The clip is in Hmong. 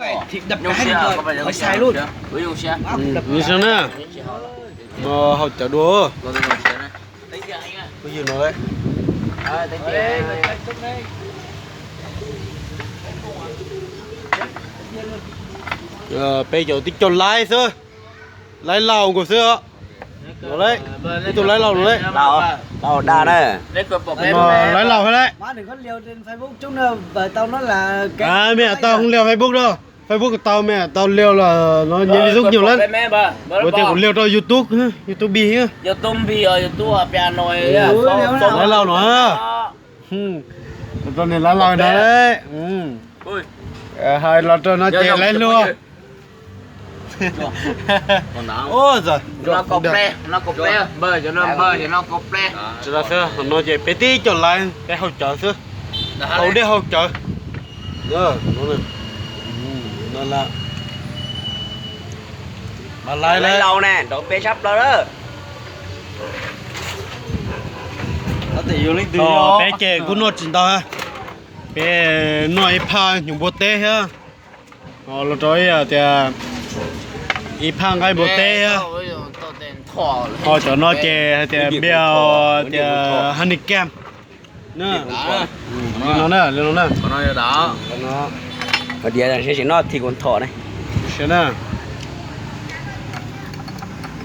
Ua li no na, haus cawv dua. Ua li no. Peb cov tib co laib xwb, laib laus nkaus xwb. Ib tug laib laus no, laib laus hab lauj. Me nyuam tau hoob liaus Facebook, Facebook tau, me nyuam tau liaus los no nyiam li xub nyuam lawm. Ua cas kuv liaus rau YouTube, YouTube bi. Laib laus no. Rau niam laib laus no. Hais los rau no ces laib hluas. Tsis los xwb, no ces peb tib co laib, peb haus cawv xwb. Haus dej haus cawv. Mas laib laus ne, nrov peb tshaj plaws lawm. Peb ces kuj noj tsis ntau, peb noj ib phaj hnyuv npua teb thiab, los rau tias ib phaj nqaij npua teb thiab. Ho cov no ces hais tias npias tias honey cam. Li no na, li no na. Hais tias seb tsis noj thim kuv thom ne. Siab na.